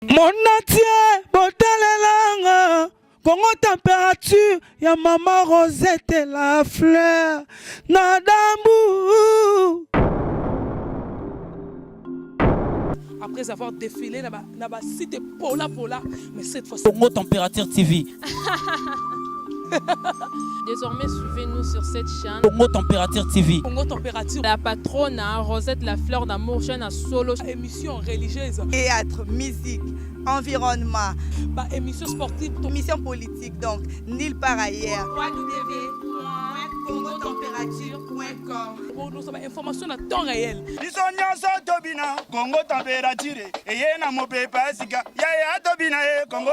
Monde entier botalelanga Congo Température ya mama Rosette la fleur na dambu. Après avoir défilé na ba site pola pola, mais cette fois Congo Température TV. Désormais, suivez-nous sur cette chaîne. Congo Température TV. Congo Température. La patronne, hein, Rosette la fleur d'amour, chaîne à solo. Émission religieuse. Théâtre, musique, environnement. Ba émission sportive. Émission politique, donc nulle part ailleurs. www.congotemperature.com. Nous information à temps réel. Biso nyonso tobina Kongo Température eye na mopepe ya sika yaya tobina ye Kongo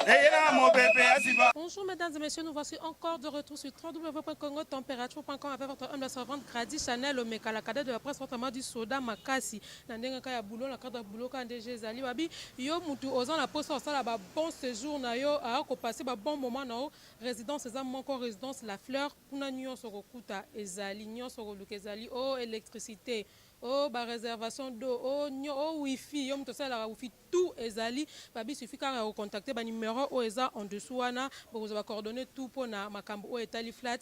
eye na mopepe ya sika. Bonjour mesdames et messieurs, nous voici encore de retour sur www.congotemperature.com avec votre humble servante Grady Chanel Omeka, la cadette de la presse, autrement dit Soda Makasi. Na ndenge ka ya boulot, na cadre ya boulot ka nde ezali babi yo mutu oza na posa osala ba bon séjour na yo, a ko passer ba bon moment na yo, résidence eza moko, résidence La Fleur. Kuna nyonso kokuta ezali, nyonso koluka ezali, o électricité, o ba réservation d'eau, o nyo, o wifi, yo mutu osalelaka wifi, tout ezali. Babi suffit kaka ya kocontacter banuméro oyo eza en dessous wana, bokozwa bacoordonnées tout mpona makambo oyo etali flat.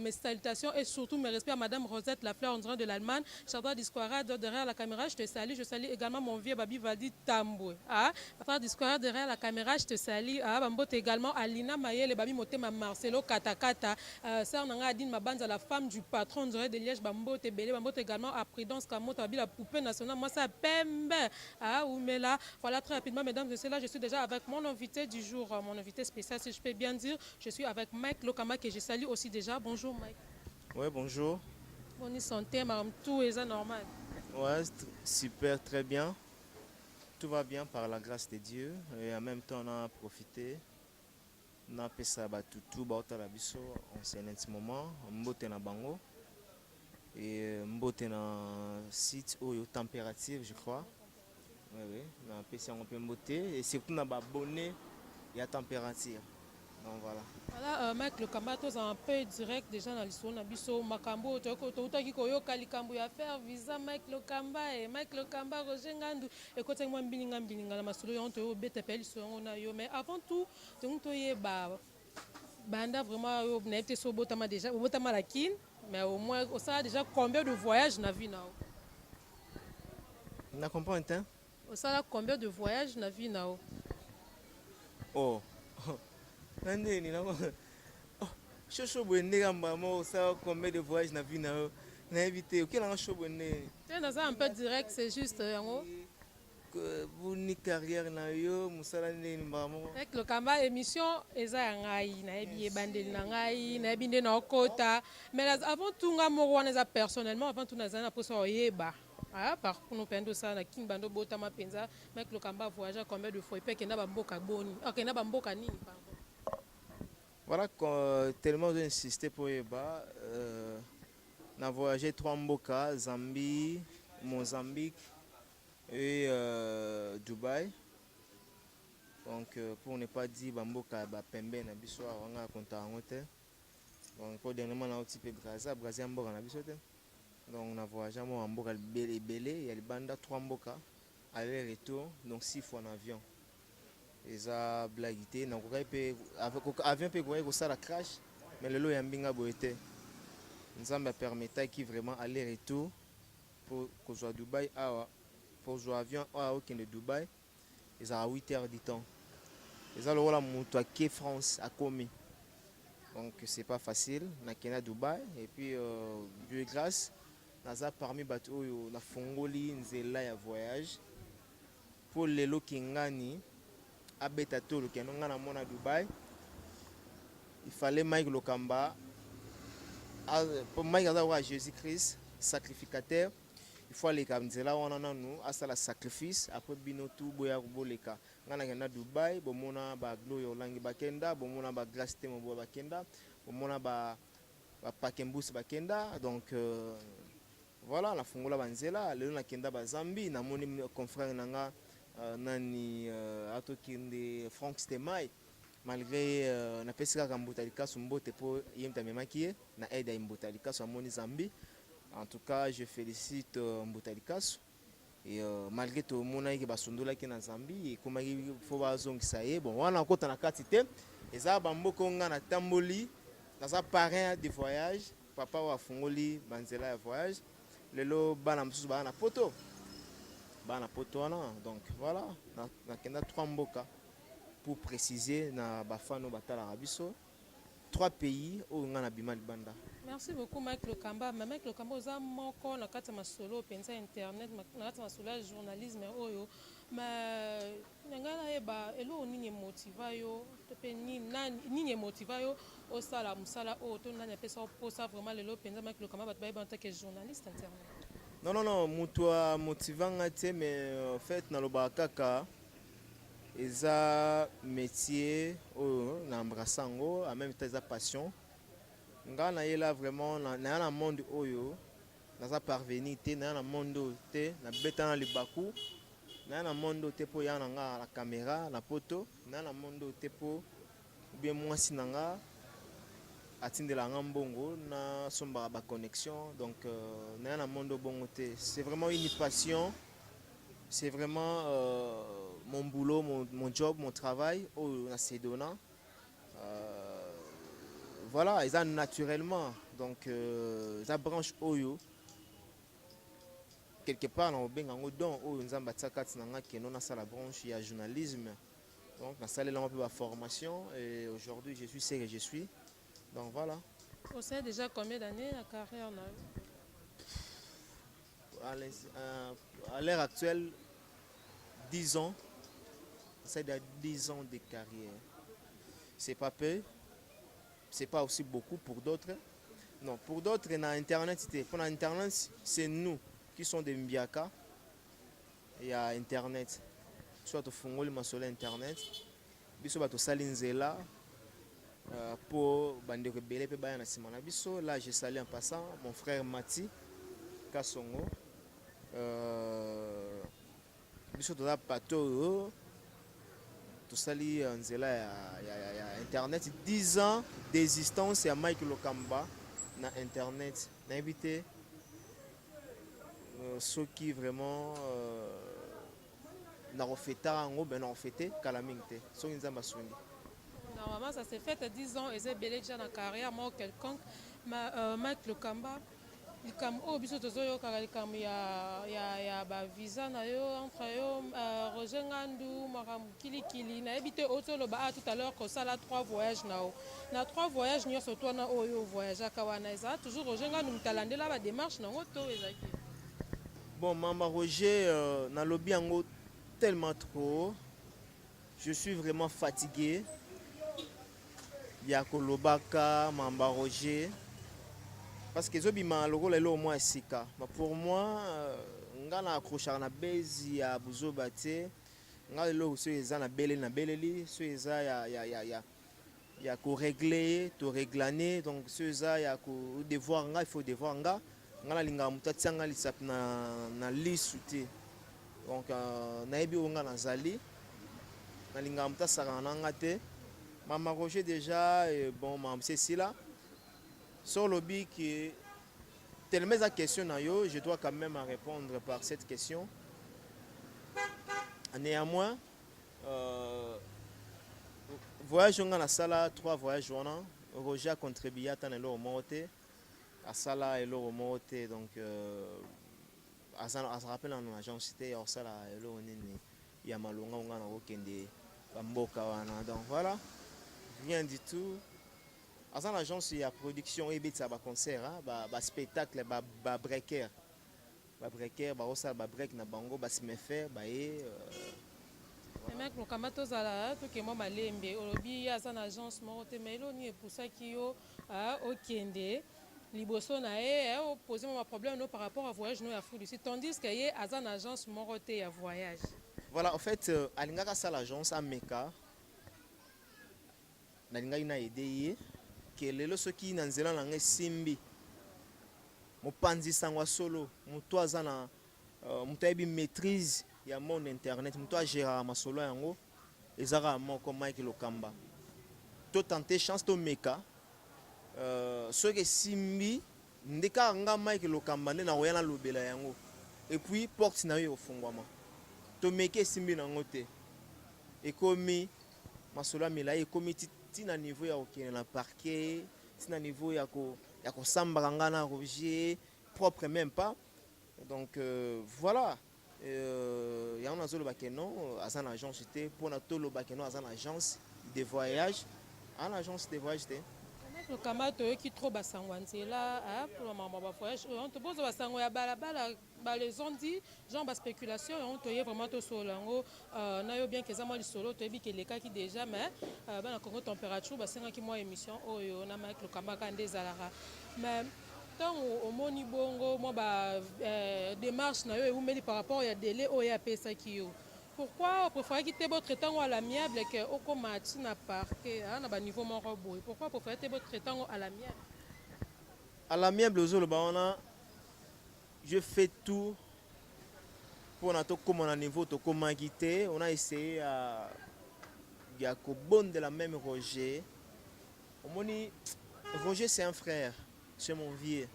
Mes salutations et surtout mes respects à madame Rosette la fleur en de l'Allemagne, Chardin Disquarade derrière la caméra, je te salue. Je salue également mon vieux Babi Valdi Tambwe, ah, Frère Disquarade derrière la caméra, je te salue. Ah, bambote également Alina Mayele, Babi Motema Marcelo Katakata, sœur nanga Adine Mabanza, la femme du patron de Liège, bambote Belé, bambote également à Prudence Kamota, Babi la poupée nationale, moi ça Pembe, ah, Oumela. Voilà, très rapidement, mesdames et messieurs, là, je suis déjà avec mon invité du jour, mon invité spécial, si je peux bien dire. Je suis avec Mike Lokamba, que je salue aussi déjà. Bonjour Mike. Ouais, bonjour. Bonne santé, madame, tout est normal? Ouais, super, très bien. Tout va bien par la grâce de Dieu. Et en même temps, on a profité. Napesa bato tu baotala biso en ce moment mbote na bango et mbote na site oyo Température, je crois. Oui, napesi yango mpe mbote et surtout na baabonnés ya Température. Donc voilà. Voilà, Mike Lokamba, toza un peu direct déjà na lisolo na biso. Makambo oyo toutaki koyoka, likambo ya affaire visa Mike Lokamba e Mike Lokamba, Roger Ngandu, ekotaki mwa mbilinga mbilinga na masolo yango. Toyobeta mpe lisolo yango na yo, mais avant tout tongi toyeba banda vraiment oyo nayebi te so obotama déjà, obotama la Kine, mais au moins osala déjà combien de voyages na vie na yo? Na comprendre te. Osala combien de voyages na vie na yo? Oh, na ndeni nango, oh, shosho boye ndenge mbala moko osala combien de voyage na vie na yo, nayebi te okelanga sho boye ndeni. Te, naza un peu direct, c'est juste yango. Boni carrière na yo, mosala ndeni mbala moko? Mike Lokamba, émission eza ya ngai, nayebi ebandeli na ngai, nayebi nde naokota, mais avant tout nga moko wana eza personnellement, avant tout nazali na mposa oyeba, ah, parcours no mpenza osala na Kini bando obotama mpenza. Mike Lokamba voyage combien de fois? Epe akenda bamboka boni? Akenda bamboka nini, pardon? Voilà, tellement ozo insister po oyeba, na voyagé trois mboka: Zambie, Mozambique et Dubaï. Donc pour ne pas dire bamboka bapembe na biso awa, nga konta yango te. Donc po dernièrement nauti mpe Braza, Braza ya mboka na biso te. Donc na voyage mwa mboka ebele ya libanda, trois mboka aller retour, donc six fois en avion. Eza blague te. Nakokaki mpe avion mpe ekokaki kosala crash, mais lelo oyambi nga boye te. Nzambe apermetaki vraiment aller retour po kozwa Dubai awa, kozwa avion awa okende Dubai ezalaka 8 heures du temps, eza lokola moto ake France akomi. Donc c'est pas facile. Nakende à Dubaï et puis Dieu grâce, naza parmi bato oyo nafongoli nzela ya voyage mpo lelo kingani abeta to olokende nga namona Dubai. Il fallait Mike Lokamba, po Mike aza lokola Jésus Christ sacrificateur, il faut aleka nzela wana nanu, asala sacrifice, après bino tu boya boleka. Nga nakenda Dubai, bomona bagloria Olangi bakenda, bomona bagrace Temo boya bakenda, bomona bapakembusi bakenda. Donc voilà, nafungola banzela. Lelo nakenda bazambi, namoni confrère na nga nani atokende Frank Stemai, malgré napesi kaka Mbuta Likasu mbote mpo ye moto amemaki ye na aide ya Mbuta Likasu, amoni Zambi. En tout cas je félicite Mbuta Likasu. Et malgré tomonaki ke basundolaki na Zambie, ekomaki fo bazongisa ye. Bon, wana akota na kati te. Eza bamboka oyo nga natamboli, naza parrain de voyage, papa oyo afungoli banzela ya voyage. Lelo bana mosusu baa na poto, baa na poto wana. Donc voilà, nakenda trois mboka pour préciser na bafans oyo batalaka biso, trois pays oyo nga nabima libanda. Merci beaucoup, Mike Lokamba. Mais Mike Lokamba, oza moko na kati ya masolo mpenza internet, na kati ya masolo ya journalisme oyo. Mais na ngai nayeba eloko nini emotiva yo, to mpe nini emotiva yo osala mosala oyo, to nani apesa mposa vraiment lelo mpenza Mike Lokamba bato bayeba en tant que journaliste internet? Non, non, non, moto amotiva nga te, mais en fait nalobaka kaka eza métier oyo na embrasse yango, en même temps eza passion. Nga nayela vraiment naya na monde oyo, naza parvenu te, naya na monde oyo te, nabeta na libaku, naya na monde oyo te mpo ya na nga na caméra na poto, naya na monde oyo te mpo bien mwasi na nga atindelaka nga mbongo nasombaka baconnexion. Donc naya na monde oyo bongo te. C'est vraiment une passion, c'est vraiment mon boulot, mon job, mon travail oyo na sedona. Voilà, eza naturellement. Donc eza branche oyo quelque part na kobenga yango don oyo Nzambe atia kati na nga keno nasala branche ya journalisme. Donc nasalela yango mpe baformation et aujourd'hui je suis ce que je suis. Donc voilà. Osali déjà combien d'années na carrière na yo? À l'heure actuelle, 10 ans. C'est de 10 ans de carrière, c'est pas peu, c'est pas aussi beaucoup pour d'autres. Non, pour d'autres na internet te. Pour internet, c'est nous qui sont des mbiaka ya internet, soit tofungoli masolo ya internet, biso bato tosali nzela mpo bandeko ebele mpe baya na nsima na biso. Là, je salue en passant mon frère Mati Kasongo. Biso toza bato oyo tosali nzela ya internet. 10 ans d'existence ya Mike Lokamba na internet, nayebi te soki vraiment nakofetaka yango. Ben, nakofete kala mingi te soki Nzambe asungi. Normalement, ça s'est fait à 10 ans eza ebele déjà na carrière moko quelconque. Ma, Mike Lokamba, likambo oyo biso tozoyokaka, likambo ya bavisa na yo entre yo Roger Ngandu, makambo kilikili, nayebi te. Oti oloba a tout à l'heure kosala trois voyages na yo. Na trois voyages nyonso to wana oyo voyageaka wana, ezala toujours Roger Ngandu moto alandela badémarche nango to ezalaki? Bon, mama Roger, nalobi yango tellement trop, je suis vraiment fatigué ya kolobaka mamba Roger, parce que ezobima lokola eloko mwa ya sika. Pour moi, nga na accrochaka na base ya buzoba te. Nga eloko soki eza na beleli, na beleli. Soki eza ya korégler, toréglane. Donc soki eza ya kodevoir nga, il faut devoir nga. Nga nalingaka moto atia nga lisapi na lisu te. Donc nayebi oyo nga nazali, nalingaka moto asakana na nga te. Mama Roger déjà, bon, makambo esila. So olobi ke tellement eza question na yo, je dois quand même répondre par cette question. Néanmoins, voyage nga nasala, trois voyages wana, Roger acontribue ata na eloko moko te, asala eloko moko te. Donc azalaka mpe nano na agence te ya kosala eloko nini ya malonga nga na kokende bamboka wana. Donc voilà, rien du tout. Aza na agence ya production oyo ebetisa baconcert, baspectacle, babreaker, babreaker bakosala babreak na bango, basimefer baye. Mike Lokamba, tozala tokemwa malembe. Olobi ye aza na agence moko te, mais eloko nini epusaki yo okende liboso na ye, opose mwa baproblème no par rapport à voyage no ya Afrique du Sud, tandis que ye aza na agence moko te ya voyage? Voilà, en fait, alingaka asala agence, ameka. Nalingaki na aide ye ke lelo soki na nzela na ngai esimbi, mopanzi sango ya solo, moto aza na moto ayebi maîtrise ya monde internet, moto agéraka masolo yango, eza kaka moko, Mike Lokamba. Totente chance, tomeka. Soki esimbi nde kaka nga Mike Lokamba nde nakoya nalobela yango. Et puis porte na yo ekofungwama. Tomeki, esimbi nango te. Ekomi masolo ya milai, ekomi ti na niveau ya kokende na parquet, ti na niveau ya kosambaka nga na Roger propre, même pas. Donc voilà, yango nazoloba ke non, aza na agence te. Mpona toloba ke non, aza na agence de voyage, aza na agence de voyage te. Lokamba, toyoki trop basango ya nzela mpona makambo ya bavoyage oyo. Tobozwa basango ya balabala, balezondi, genre baspéculation. Yango toye vraiment tosolola yango na yo, bien ke eza mwa lisolo toyebi ke elekaki déjà, mais bana Congo Température basengaki mwa émission oyo na Mike Lokamba kaka nde ezalaka. Mais ntango omoni bongo mwa badémarche na yo ewumeli par rapport ya délai oyo apesaki yo, pourquoi opréféraki te botraite yango à l'amiable ke okóma ti na parquet, na baniveau moko boye? Pourquoi opréféré te botraite yango à l'amiable? À l'amiable, ozoloba wana, je fais tout mpona tokóma na niveau tokomaki te. On a essayé ya kobondela même Roger. Omoni, Roger, c'est un frère, c'est mon vieux.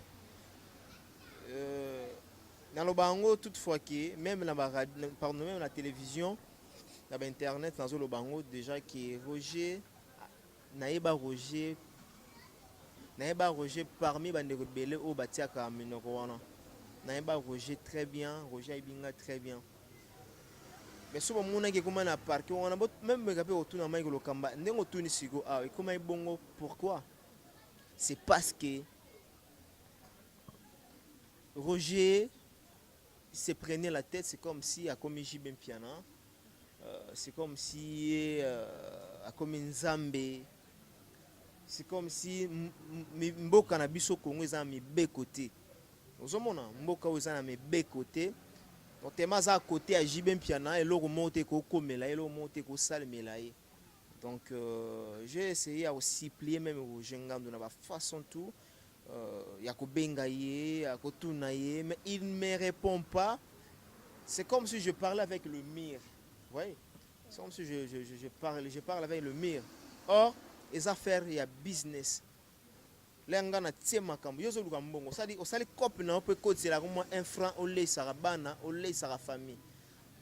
Naloba yango toutefois ke même na pardon, même na télévision, na bainternet, nazoloba yango déjà ke Roger, nayeba Roger, nayeba Roger parmi bandeko ebele oyo batiaka minoko wana. Nayeba Roger très bien, Roger ayebi nga très bien. Mais so bamonaki ekóma na parquet wana, même meka mpe kotuna Mike Lokamba ndenge otuni siko awa, ekóma ebongo. Pourquoi? C'est parce que Roger se prenait la tête. C'est comme si akomi JB Mpiana, c'est comme si akomi Nzambe, c'est comme si mboka na biso Congo eza na mibeko te. Ozomona, mboka oyo eza na mibeko te. Donc tema aza côté ya JB Mpiana, eloko moko te ekokomela ye, eloko moko te ekosalemela ye. Donc j'ai essayé ya kosupplier même Roger Ngandu na bafaçon tout, ya kobenga ye, ya kotuna ye, mais il ne me répond pas. C'est comme si je parlais avec le mur. Vous voyez, c'est comme si je parle avec le mur. Or eza affaire ya business. Le nga na tie makambo, yo ozoluka mbongo, osali cope na yo mpo ekotiselaka mwa un franc, oleisaka bana, oleisaka famille.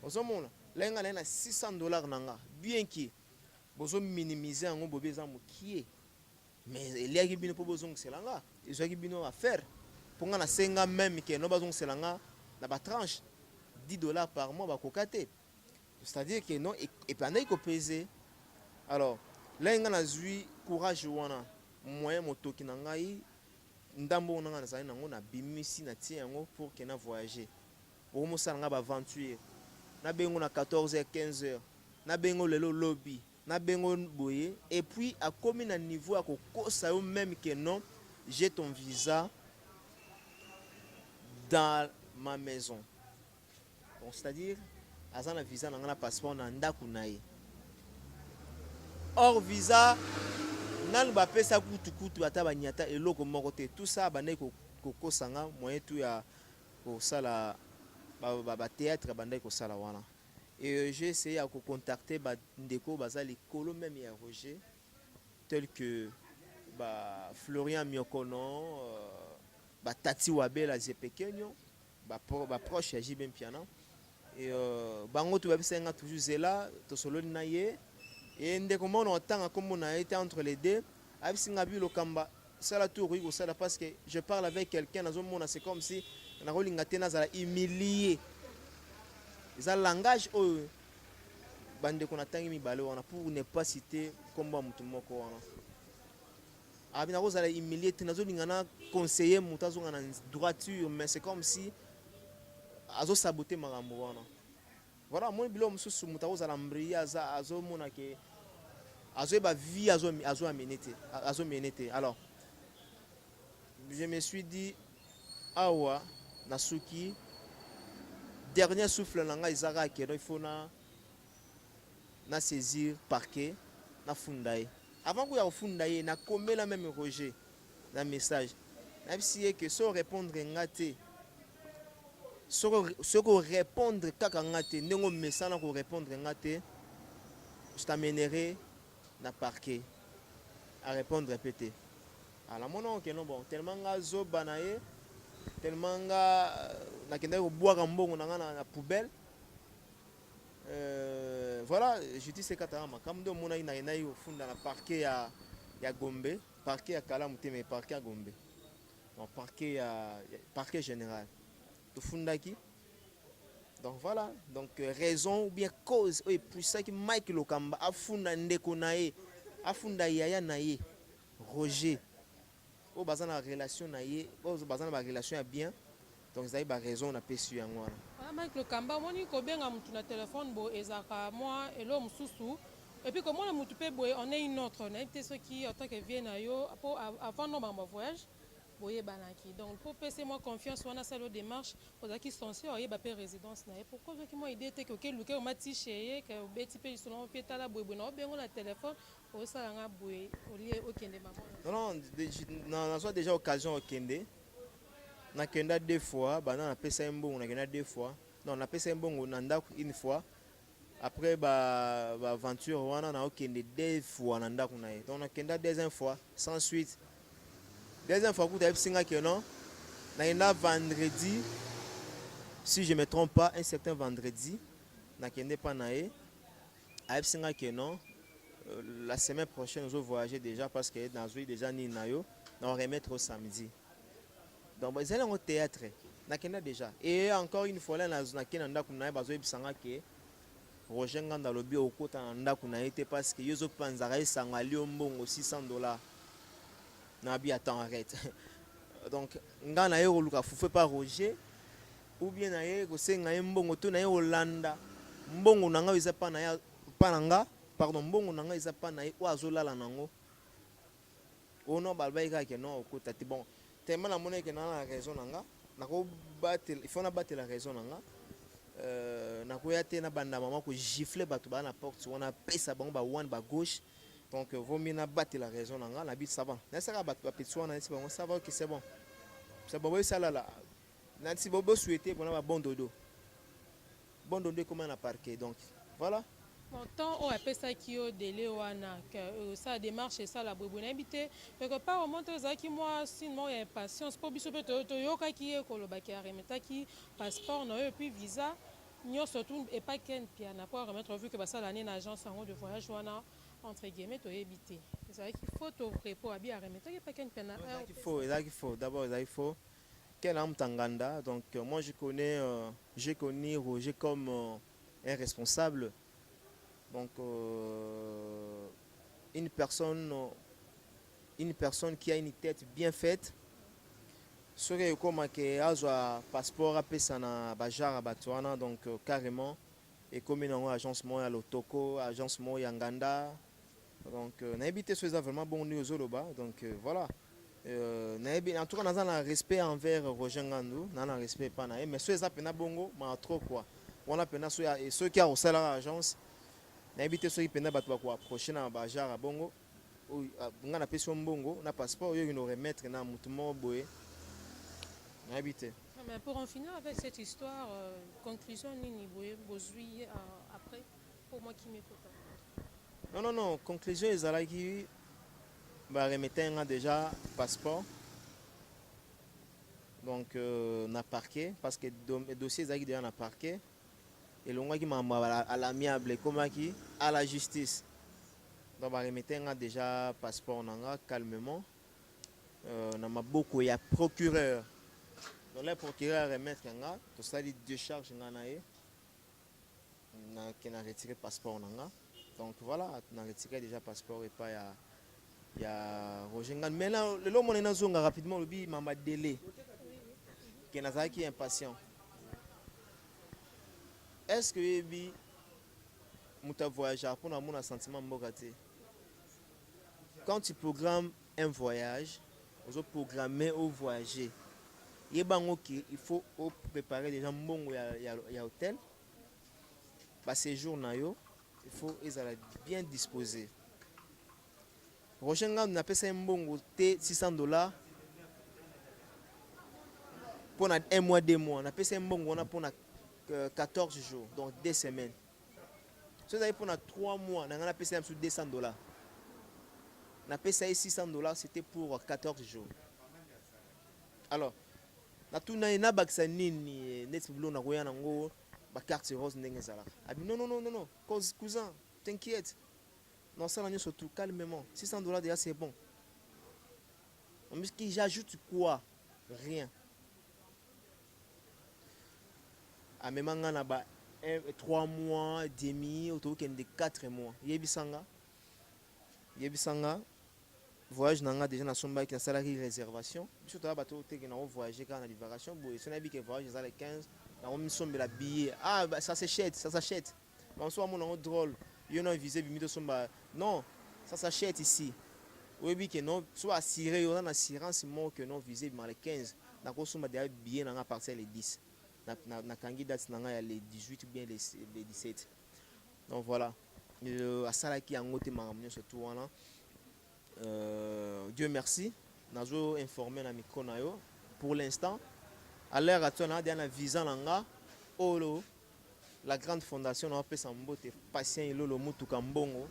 Ozomona, le nga naye na 600 $ na nga, bien ke bozominimize yango, bobi eza mokie, mais eliaki bino mpo bozongisela nga, ezwaki bino affaire mpo nga nasenga même ke no bazongisela nga na batranche 10 $ par mois, bakoka te. C'est-à-dire que non, epandaki kopese. Alors là, nga nazwi courage wana, moyen motoki na ngai, ndambo na ngai nazali nango, nabimisi, natie yango pour ke na voyager. Okomosala nga baaventure, nabengo na 14 h, 15 h, nabengo lelo, lobi nabengo boye. Et puis akomi na niveau ya kokosa yo même ke non, j'ai ton visa dans ma maison. Donc c'est-à-dire aza na visa na ngai na passeport na ndako na ye. Or visa nanu bapesa kutukutu ata banyata eloko moko te. Tout ça abandaki kokosa nga, moyen tout ya kosala bathéâtre abandaki kosala wana. Et j'ai essayé ya kocontacter bandeko baza likolo même ya Roger, tel que ba Florian Miokono, batati Wabela Zepekenyo, baproche ya JB Mpiana. Et bango to babisa nga toujours zela, tosololi na ye. E ndeko moko na otanga nkombo na ye te, entre les deux, ayebisi nga bi Lokamba, sala tout okoki kosala, parce que je parle avec quelqu'un, nazomona, c'est comme si nakolinga te nazala humilié. Eza langage oyo bandeko natangi mibale wana, pour ne pas citer nkombo ya motu moko wana. Abi nakozala humilié te, nazolinga na conseiller moto azonga na droiture, mais c'est comme si azosabote makambo wana. Voilà, amoni biloko mosusu, moto akozala mbrie, aza azomona ke azoyeba vie azoamene te, azomene te. Alors je me suis dit, awa nasuki, dernier souffle na ngai eza kaka keno il faut na saisir parquet, nafunda ye. Avant koya kofunda ye, nakomela même Roger na message, nayebisi ye ke so répondre nga te, soki orépondre kaka nga te ndenge omesana korépondre nga te, je t'amènerai na parquet. Arépondre mpe te. Ala mona okeno, bon, tellement nga azoba na ye. Tellement nga nakendaki kobwaka mbongo na nga na poubelle. Voilà, justice ekataka makambo nde omonaki nakendaki kofunda na parquet ya Gombe, parquet ya Kalamu te, mais parquet ya Gombe. Donc parquet ya parquet général. Tofundaki. Donc voilà, donc raison ou bien cause oyo epusaki Mike Lokamba afunda ndeko na ye, afunda yaya na ye Roger, oyo baza na relation na ye, oyo baza na barelation ya bien. Donc ezali baraison napesi yo yango wana. Wana Mike Lokamba, omoni, kobenga mutu na telefone boye ezalaka mwa elo mosusu, et puis komona mutu mpe boye, on est une autre. Nayebi te soki en tant que vie na yo, mpo avant no makambo voyage boyebanaki, donc mpo pese mwa confiance wana, asala yo démarche, ozalaki censé oyeba mpe résidence na ye. Pourquoi ozwaki mwa idée te ke okeluke, omati chez ye, ke obeti mpe lisolo mpe tala boyeboye na obengo na telefone, osalanga boye olie okende mama? Non, non, nazwa déjà occasion okende. Nakenda deux fois. Banda napesa ye mbongo, nakenda deux fois. Non, napesa ye mbongo na ndako une fois. Après baaventure ba wana, naokende deux fois na ndako na ye. Donc nakenda deuxième fois sans suite. Deuxième fois kuta ayebisi nga ke non. Nakenda vendredi, si je me trompe pas, un certain vendredi, nakende mpa na ye, ayebisi nga ke non, la semaine prochaine ozo voyager déjà, parce que nazwi déjà nini na yo, na remettre au samedi. Donc ezali yango théâtre. Nakenda déjà, et encore une fois là, nakende na ndako na ye, bazoyebisa nga ke Roger Nganda alobi okota na ndako na ye te, parce que yo ozopanzaka ye sango ali yo mbongo 600 $. Nabi attends, arrête. Donc nga na ye koluka fufu pa Roger, ou bien na ye kosenga ye mbongo, to na ye kolanda mbongo na ngai eza pa na ye, pa na nga, pardon, mbongo na ngai eza pa na ye oyo azolala nango. Ono balobaki kaka ke non, okota te. Bon, tellement namoni ke naa na raison na nga, nakobatela, il faut nabatela raison na nga. Nakoya te nabanda mama kogifler bato baa na porte wana, apesa bango ba wane ba gauche. Donc vaut mieux nabatela raison na nga. Nabi ça va, nasaka bato bapeti wana, nayesi bango ça va, ok, c'est bon, c'est bon, boyesalala nati bosouhaite mpona ba bon dodo, bon dodo ekoma na parquet. Donc voilà. Bon, temps oyo apesaki yo délai wana osala démarche, esala boyeboye, nayebi te, quelque part omoni te ezalaki mwa signe moko ya impatience? Mpo biso mpe toyokaki ye kolobaki aremetaki passeport na yo et puis visa nyonso tu epa Ken Piana mpo aremettre, vu que basala ne na agence yango de voyage wana, entre guillemets. Toyebi te ezalaki faux to vrai, mpo abi aremetaki epa Ken Piana. Ezalaki faux, ezalaki faux. D'abord ezalaki faux. Ken Amtanganda, donc moi je connais j'ai connu Roger comme un responsable, donc une personne qui a une tête bien faite. Soki ekomake azwa passeport apesa na bagenre ya bato wana, donc carrément ekomi nango agence moko ya lotoko, agence moko ya nganda. Donc nayebi te so eza vraiment bon ndenge ozoloba. Donc voilà, nayebi, en tout cas naza na respect envers Roger Ngandu, naza na respect epa na ye, mais so eza mpena bongo, maa trop quoi. Wana mpena soki akosalaka agence, nayebi te soki mpena bato bakoapproche na bagenre ya bongo. Nga napesi yo mbongo na passeport, oyo okende remettre na motu moko boye, nayebi te. Mais pour en finir avec cette histoire, conclusion nini boye bozwi après pour moi qui m'écoute? Non, non, non, conclusion ezalaki baremete nga déjà passeport, donc na parquet, parce que dossier ezalaki déjà na parquet. Elongwaki makambo à l'amiable, ekomaki à la justice. Donc baremete nga déjà passeport na nga calmement na maboko ya procureur. Donc le procureur remettre nga, tosali décharge nga na ye, nake na retire passeport na nga. Donc voilà, na retire déjà passeport epai ya Roger Ngani. Maintenant lelo omona nazonga rapidement, olobi mama délai ke nazalaki impatient. Est ce que oyebi moto avoyageaka mpona amona sentiment mboka te? Quand tu programmes un voyage, ozoprogramme ovoyager, yeba yango ke il faut opréparer déjà mbongo ya hôtel, baséjour na yo, il faut ezala bien disposé. Roger Ngandu, napesa ye mbongo te 600 $ mpona un mois, 2 mois. Napesa ye mbongo wana mpona 14 jours, donc 2 semaines. So ezali mpona 3 mois na ngai, napesa ye mosusu 200 $. Napesa ye 600 $, c'était pour 14 jours. Alors Natuna ye nabakisa nini neti biloko nakoya nango ba carte rose ndenge ezalaka. Abi non non non non non cousin t'inquiète nasala nyonso tout calmement 600 $ déjà, c'est bon. Miski, j'ajoute quoi? Rien. Amema nga na ba 3 mois demi, tokende 4 mois. Yebisanga, yebisanga, voyage na nga déjà nasombaki, nasalaki réservation. Biso toya bato teke nango voyager kaka na divagation boye. So nayebi ke voyage eza le 15, nakomisombela billet. Ah bah, ça s'achète, ça s'achète. Banso bamona yango drôle, yo na visa ebimi, tosomba. Non, ça s'achète ici. Oyebi ke non, so assuré yo, oza na assurance moko ke non, visa ebima le 15, nakosomba déjà billet na nga à partir le 10. Nakangi date na nga ya le 18 ou bien le 17. Donc voilà, asalaki yango te, makambo nyonso tu wana. Dieu merci, nazo informer na micro na yo, pour l'instant, à l'heure actuelle, na déjà na visa na nga oyo la grande fondation na opesa mbote, Patient Elolo Mutuka Mbongo,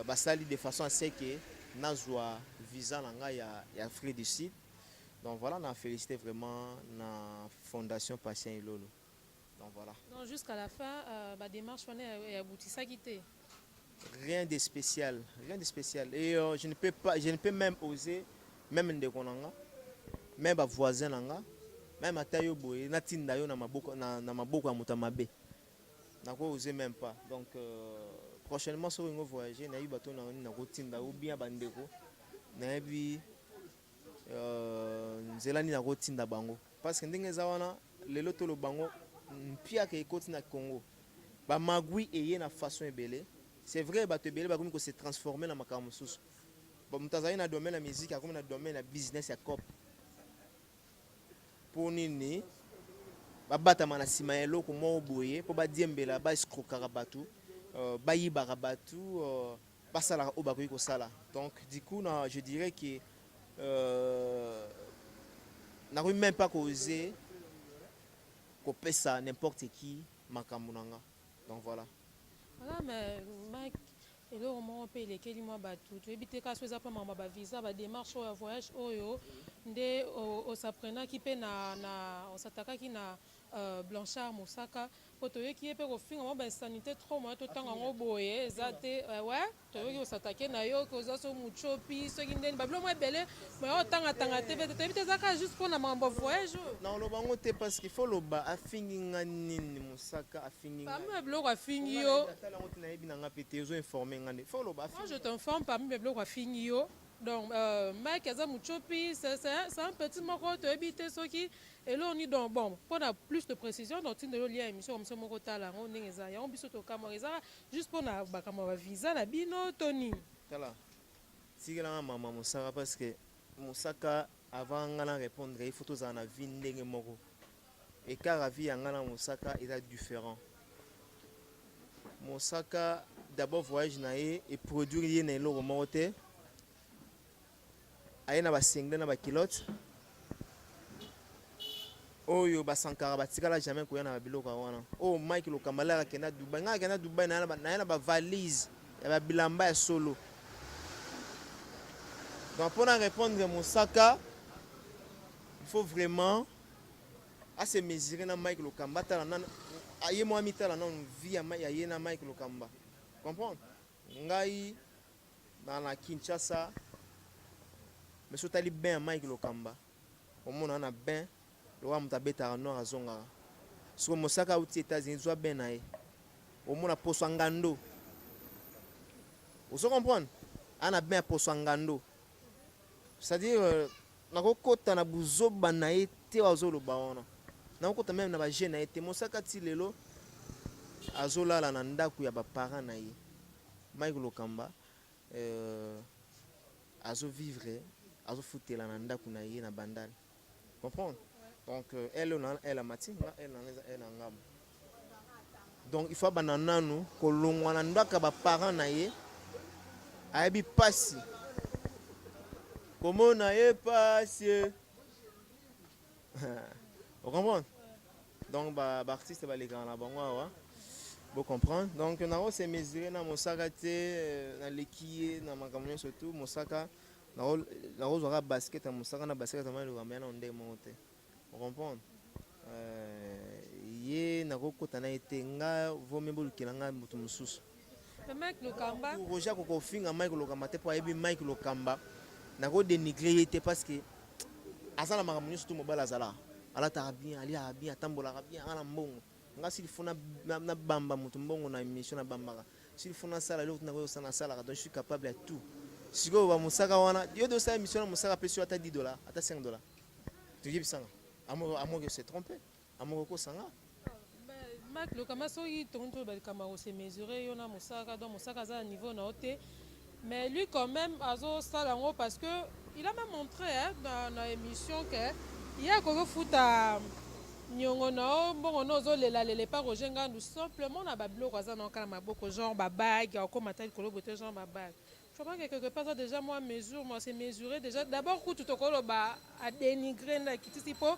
basali de façon à ce que nazwa visa na ngai ya Afrique du Sud. Donc voilà, na félicité vraiment na fondation Patient Elolo. Donc voilà. Donc jusqu'à la fin, badémarche wana eabutisaki te? Rien de spécial, rien de spécial. Et je ne peux pas, je ne peux même oser, même ndeko na nga, même bavoisin na nga, même ata yo boye, natinda yo na maboko ya moto ya mabe, nako oser même pas. Donc prochainement, soki olingo voyager, nayebi bato na nini nakotinda, ou bien bandeko nayebi nzela nini nakotinda bango, parce que ndenge eza wana lelo, toloba bango mpiaka ekoti na Congo, bamagwi eye na façon ebele. C'est vrai, bato ebele bakomi kose transformer na makambo mosusu. Moto azali na domaine ya musique akomi na domaine ya business ya cop. Mpo nini babatama na nsima ya eloko moko boye mpo badiembela, baescroquaka bato, bayibaka bato, basalaka oyo bakoki kosala? Donc du coup na, je dirais que nakoki même pas kooser kopesa n'importe qui makambo na nga. Donc voilà. Voilà, mais Mike, eloko moko mpe elekeli mwa bato, toyebi te kaka so eza mpe makambo ya bavisa, badémarche oyo ya voyage oyo nde osaprenaki mpe na osatakaki na Blanchard Mosaka, mpo toyoki ye mpe kofinga mwa bainsanité trop. Moya totanga yango boye eza te. Ouais, toyoki osatake na yo ke oza so mutiopi, soki ndeni babilo mwa ebele, moya otangatanga te mpe toyebi te, eza kaka juste mpona makambo ya voyage oyo. Na oloba yango te, parce qu'il faut loba afingi nga nini. Mosaka afingi nga? Parmi babiloko afingi yo. Natala yango te, nayebi na nga mpe te. Ozo informe nga nde, faut loba. Moi, je t'informe, parmi babiloko afingi yo, donc Mike aza mutiopi, c'est un petit moko toyebi te soki eloko nini. Donc bon, mpona plus de précision, donc tindelo lia émission comme ça moko, tala yango ndenge eza yango. Biso tokamwaka, eza juste mpona makambo ya bavisa na bino to nini? Tala, tikelanga mama Mosaka, parce que Mosaka, avant nga na répondre, il faut tozala na vie ndenge moko. Écart ya vie ya nga na Mosaka eza différent. Mosaka, d'abord, voyage na ye eproduire ye na eloko moko te. Aye na basengle na bakilote oyo basankara batikala jamais koya na babiloko ya wana oyo. Mike Lokamba laka akenda Dubai, ngai akenda Dubai naye na bavalise ya babilamba ya solo. Donc mpona répondre Mosaka, il faut vraiment ase mesurer na Mike Lokamba. Atala nanu ye mwa, mitala nanu vie ya ye na Mike Lokamba. Comprendre ngai na Kinshasa, mais so otali bain ya Mike Lokamba, omona na bain lokola moto abetaka noir azongaka. Siko Mosaka auti États-Unis, zwa bain na ye, omona poso ya ngando. Ozo comprendre, aa na bain ya poso ya ngando. C'est-à-dire nakokota na buzoba na ye te, azoloba wana, nakokota même na baje na ye te. Mosaka ti lelo azolala na ndako ya baparent na ye. Mike Lokamba azovivre, azofutela na ndako na ye na Bandal. Comprendre? Donc elle na elle amati nga, elle na nga eza elle na ngambo. Donc il faut abanda nanu kolongwa na ndako ya baparent na ye. Ayebi pasi komona ye pasi, ocomprendre? Donc baartiste balekaka na bango awa, bocomprendre. Donc nango se mesurer na Mosaka te, naleki ye na makambo nyonso tu. Mosaka. Nakozwa kaka basket ya mosaka na basket ya Mike Lokamba ya nano ndenge moko te. O comprendre? Ye nakokota na ye te, nga vaut mieux bolukela nga moto mosusu. Mais Mike Lokamba. Roger akoka kofinga Mike Lokamba te po ayebi Mike Lokamba nako denigrer ye te parce que aza na makambo nionso tout mobali azalaka. Alataka bien, aliaka bien, atambolaka bien, aza na mbongo. Nga s'il faut na na bamba mutu mbongo na emission na bambaka. S'il faut nasala eloko te nakoki kosala nasalaka donc je suis capable ya tout. Sikoyo ba mosaka wana yo de osala emission na mosaka apesi yo ata 10 dollars, ata 5 dollars. Toyebisa nga. À moins que se tromper, à moins que okosa nga. Marc Lokamba soki tongi toloba likambo ya ko se mesurer yo na mosaka donc mosaka aza na niveau na yo te mais lui quand même azosala yango parce que il a même montré hein, na, na émission que ye akoki kofuta niongo na yo mbongo na ozolelalela epa Roger Ngandu simplement na babiloko aza na yo kaka na maboko genre babague akoma ata likolo boye te genre babague. Je crois que quelque part ça déjà moi mesure moi c'est mesuré déjà d'abord kutu tokoloba a dénigrer na kitisi po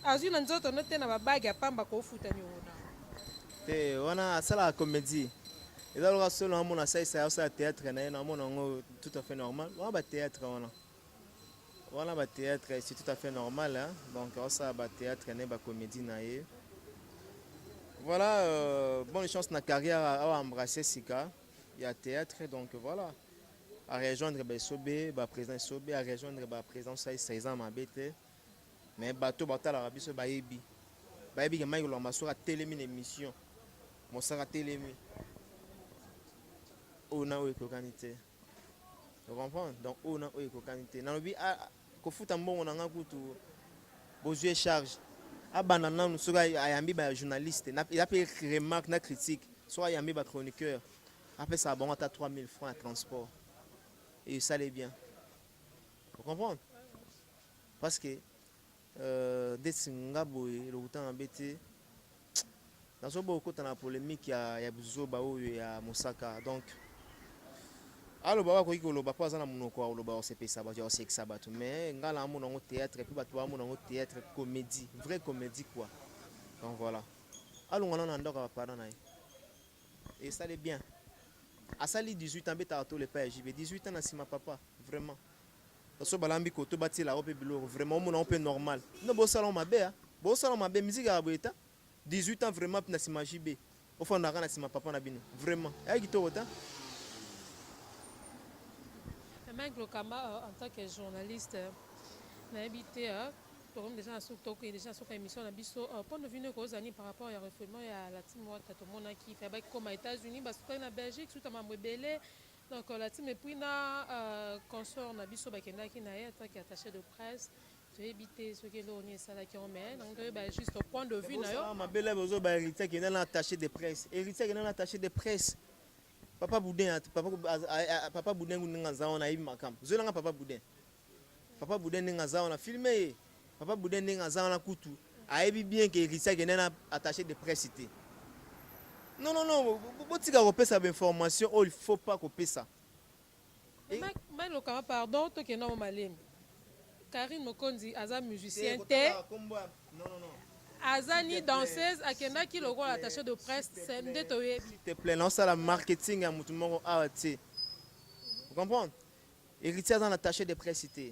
azui na nzoto no te na ba bague ya pamba kofuta niongo na te wana asalaka comédie eza loka solo amona asalisa asala théâtre na ye na amona yango tout à fait normal wana ba théâtre wana wana ba théâtre c'est tout à fait normal hein? Donc asala ba théâtre na ye ba comédie na ye voilà euh, bonne chance na carrière awa embrasser sika ya theatre donc voilà a rejoindre ba esobe ba président esobe a rejoindre ba président saisa eza mabe te mais bato batalaka biso bayebi bayebi ke Mike Lwamba soki atelemi na émission mosaka atelemi oyo na oyo ekokani te comprendre donc oyo na oyo ekokani te nalobi kofuta mbongo na nga kutu bozwi charge abanda nanu soki ayambi ba journaliste eza mpe remarque na critique soki ayambi ba chroniqueur apesaka bango ata 3000 francs ya transport et esali bien comprendre parce que euh, ndeti nga boye lokuta mabe te nazoboya kokota na polémique ya, ya buzoba oyo ya mosaka donc aloba oyo akoki koloba mpo aza na monoko ya koloba kosepelisa bato ya kosekisa bato mais ngai naamona yango théâtre mpe bato baamona yango théâtre comédie vraie comédie quoi donc voilà alongwa nano na ndako ya baparent na ye esali bien asali 18 ans abetaka tolo epai ya JB 18 ans na nsima papa vraiment so balambi koto batiela yango mpe biloko vraiment omona yango mpe normal no bosala mabe a bosala mabe musique ya boye ta 18 ans vraiment na nsima JB ofandaka na nsima papa na bino vraiment eya kitoko ta. Mike Lokamba en tant que journaliste nayebi te tokomi déjà na suka tokei déjà na suka émission na biso point de vue nde kozala nini par rapport ya refoulement ya la team Wata tomonaki fa baki koma États-Unis basukaki na Belgique suta mambo ebele donc la team et puis na consort na biso bakendaki na ye en tant que attaché de presse toyebi te soki eloko nini esalaki yango mais nango toyeba juste point de vue na yo. Mabele bozoba héritier akenda na attaché de presse héritier akenda na attaché de presse papa Boudin papa, papa Boudin ndenge aza wana ayebi makambo zoyelanga papa Boudin papa Boudin ndenge aza wana filme ye papa Boudin ndenge aza wana kutu ayebi bien ke héritier akende na attaché de presse te non non non botika kopesa bainformation oyo il faut pas kopesa. Mike Lokamba pardon tokenda mo malembe Karine Mokonzi aza musicien te aza ni danseuse akendaki lokola attaché de presse nde toyebi. S'il te plaît naosala marketing ya motu moko awa te comprendre héritier aza na attaché de presse te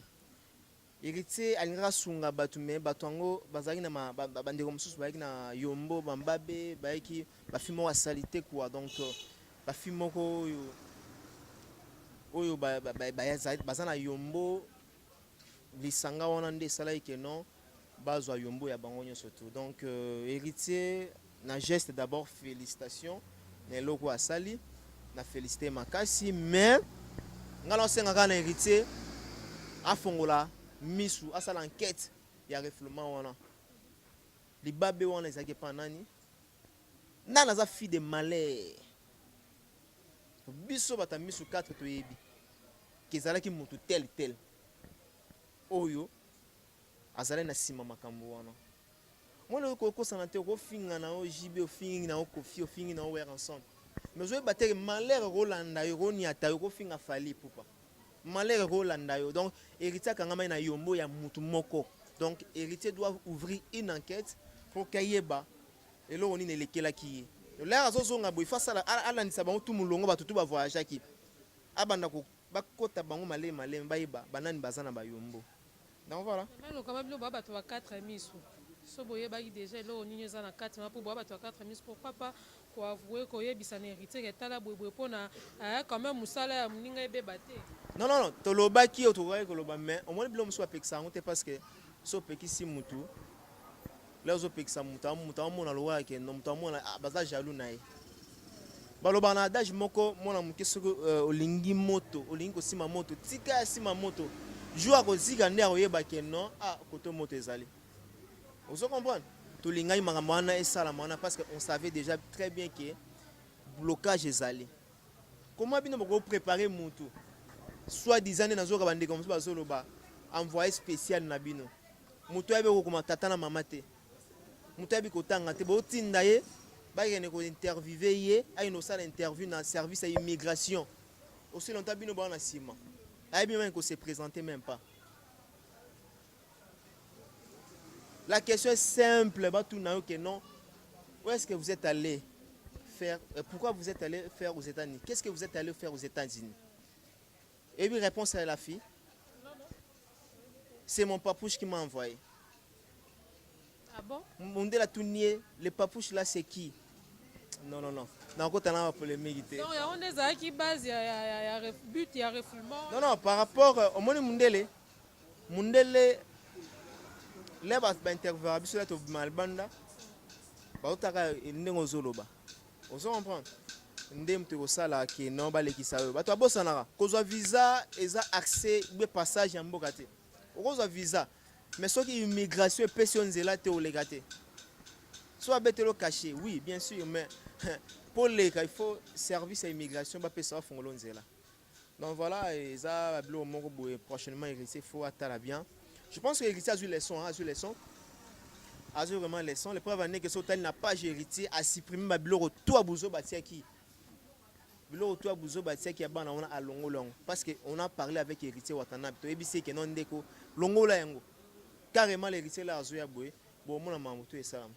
héritier alingaka asunga bato mais bato yango bazalaki na bandeko mosusu bazalaki na yombo bambabe bayaki bafi moko asali te quoi donc bafi moko oyo oyo baza na yombo lisanga wana nde esalaki ke non bazwa yombo ya bango nyonso tout donc héritier na geste d'abord félicitation na eloko asali na félicité makasi mais ngai naosenga kaka na héritier afongola misu asala enquête ya refoulement wana libabe wana ezalaki epa nani nani aza fille de malheur biso bato ya misu 4 toyebi ke ezalaki motu tel tel oyo azalaki na nsima makambo wana mwana oyo kokosana te okofinga na yo JB ofingi na yo Kofi ofingi na yo Wera ensemble mais ozoyeba te malheur ekolanda yo ekoniata yo okofinga Fally Ipupa malheur ekolanda yo donc héritier akangamaki na yombo ya mutu moko donc héritier doit ouvrir une enquête pour kayeba eloko nini elekelaki ye lere azozonga boye fa asala alandisa bango tu molongo bato tu bavoyageaki abanda. Bakota bango malemi malemi bayeba banani baza na bayombo. Donc voilà. Maman Lokamba bino boa bato ba 4 misu. So boyebaki dejà eloko nini eza na kati wana po boa bato ya 4 misu pourquoi pas ko avouer koyebisa na heritier ke tala boye boye pona eh, quand même musala ya muninga ebeba te. Non non non tolobaki oyo tokokaki koloba mais omoni biloko mosusu bapekisa yango te parce que so opekisi mutu la ozopekisa mutu mutu amona lokola ke no mutu amona ah, baza jaloux na ye balobaka na adage moko mwana moke soki euh, olingi moto olingi kosima moto tika ya sima moto jour akozika nde akoyeba ke non ah koto moto ezali ozo comprendre tolingaki makambo wana esalama wana parce que on savait déjà très bien que blocage ezali comment bino boko préparer mutu soit disant nde nazoyoka bandeko mosusu bazoloba envoyé spécial na bino moto ayebi kokoma tata na mama te moto ayebi kotanga te botinda ye bakende kointerviewe ye akende kosala interview na service ya immigration aussi longtemps bino bawa na nsima ayebi meme kose présenter même pas. La question est simple, batuna yo que non. Où est-ce que vous êtes allé faire euh, Pourquoi vous êtes allé faire aux États-Unis? Qu'est-ce que vous êtes allé faire aux États-Unis? Et puis réponse à la fille. C'est mon papouche qui m'a envoyé. Ah bon? Mondela tuni le papouche là c'est qui? Non non non. Nakota na polémique te. Donc yango nde ezalaki base ya, ya, ya, ya but ya refoulement. Non non, par rapport euh, omoni mundele mundele le ba ba interviewer biso la tobima libanda baotaka ndenge ozoloba ozo comprendre nde moto ekosala ke non balekisa yo bato babosanaka kozwa visa eza accès be passage ya mboka te okozwa visa mais soki immigration epesi yo nzela te oleka te so abeteli yo cachet oui bien sûr mais mpo leka il faut service ya immigration bapesa bafongola nzela. Donc voilà, eza ba biloko moko boye prochainement héritier faut atala bien. Je pense que héritier azui leçon, hein, azui leçon. Azui vraiment leçon. Le preuve en est que so tali na page héritier a supprimer ba biloko tout abuzo batiaki. Biloko tout abuzo batiaki ya bana wana alongola yango parce que on a parlé avec héritier Watanabe. Toyebisi que non ndeko longola yango. Carrément l'héritier là azoya boye, bon mona mambo tout esalama.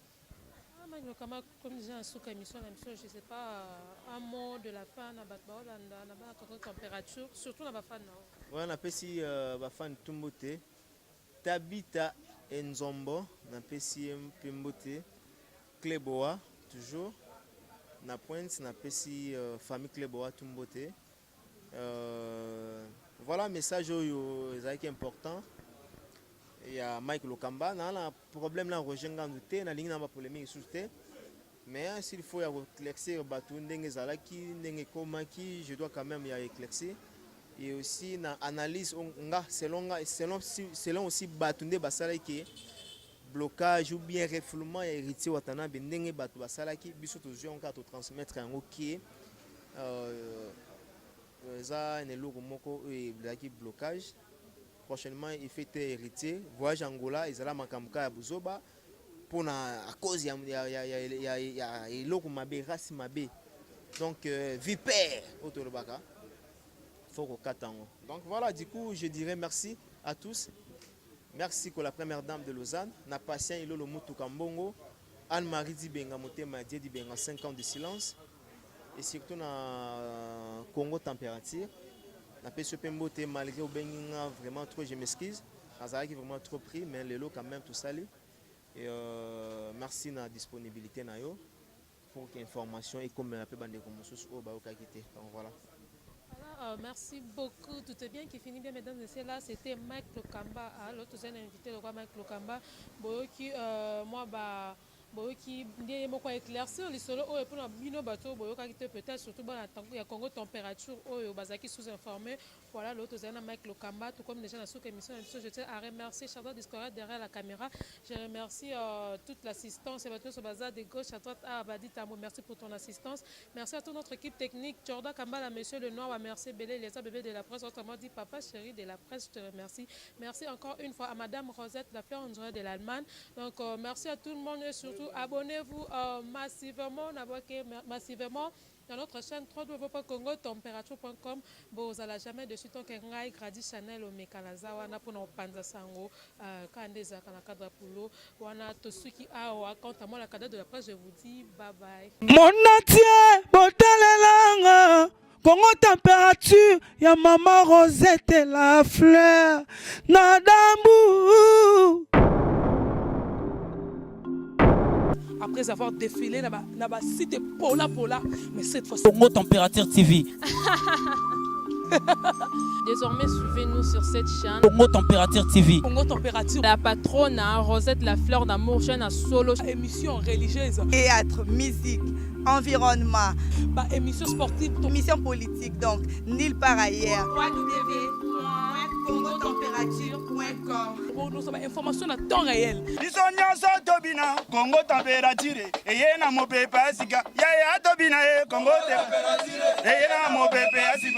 Ah, Mike Lokamba, comme déjà na suka émission na biso, je sais pas, euh, un mot de la fin na bato baolanda na bana kaka température, surtout na bafan na yo. Wana napesi uh, bafan tu mbote. Tabita Enzombo napesi ye mpe mbote. Cleboa toujours na pointe napesi uh, famille Cleboa tu mbote. Euh, voilà message oyo ezalaki important ya Mike Lokamba. Na na problème na Roger Ngandu te, nalingi na ba polémique lisusu te. Mais s'il faut ya koéclaircir bato ndenge ezalaki, ndenge ekomaki, je dois quand même ya éclaircir. Et aussi na analyse nga selon nga selon selon aussi bato nde basalaki blocage ou bien refoulement ya héritier Watanabe ndenge bato basalaki biso tozwi yango kaka totransmettre yango ke euh, eza na eloko moko oyo ezalaki blocage. Prochainement il fait te héritier voyage Angola ezala makambo kaka ya buzoba mpona à cause ya, ya, ya, ya, ya, ya eloko mabe race mabe donc euh, vipère oyo tolobaka faut kokata yango. Donc voilà, du coup je dirais merci à tous. Merci ko la première dame de Lausanne na Patient Ilolo Mutuka Mbongo, Anne-Marie Dibenga Motema Dieu Dibenga 5 ans de silence et surtout na Congo Température. Napesi yo mpe mbote malgré obengi nga vraiment trop, je m'excuse. Nazalaki vraiment trop pris mais lelo quand même tosali. Et euh, merci na disponibilité na yo pour que information ekomela mpe bandeko mosusu oyo bayokaki te. Donc voilà. Voilà, euh, merci beaucoup. Tout est bien qui finit bien, mesdames et messieurs. Là, c'était Mike Lokamba. Ah, l'autre, c'est un invité, le roi Mike Lokamba. Boyoki, euh, moi, bah, boyoki nde ye moko éclaircir lisolo oyo mpona bino bato oyo boyokaki te peut-être surtout bana ya Congo Température oyo bazalaki sous-informé. Voilà, l'autre tozali na Mike Lokamba. Tout comme déjà na suka émission na biso, je tiens à remercier Chardon Discoret derrière la caméra. Je remercie euh, toute l'assistance et bato nyonso baza de gauche à droite. Ah, Badi Tambo, merci pour ton assistance. Merci à toute notre équipe technique. Jordan Kambala, monsieur le Noir, merci Belé, les bébé de la presse, autrement dit papa chéri de la presse, je te remercie. Merci encore une fois à madame Rosette, la fleur de l'Allemagne. Donc euh, merci à tout le monde et surtout abonnez-vous euh, massivement, massivement dans notre chaîne www.congotemperature.com. Bozala jamais dessus tant que ngai Grady Chanel omeka naza wana mpona kopanza sango euh, kaka nde ezalaka na cadre ya pulo wana tosuki awa. Quant à moi, la cadre de la presse, je vous dis bye bye. Monatie botalelanga. Congo température ya mama Rosette la fleur na dambu. Après avoir défilé na ba, na ba site pola pola, mais cette fois Congo Température TV. Désormais, suivez-nous sur cette chaîne. Congo Température TV. Congo Température. La patronne, hein, Rosette La Fleur d'Amour, chaîne à solo. Émission religieuse. Théâtre, musique, environnement. Bah, émission sportive. Émission politique, donc, nulle part ailleurs. www.congotemperature.com Pour nous, information à temps réel. Biso nyonso tobina Congo température eye na mopepe ya sika yaya tobina ye Congo eye na mopepe ya sika.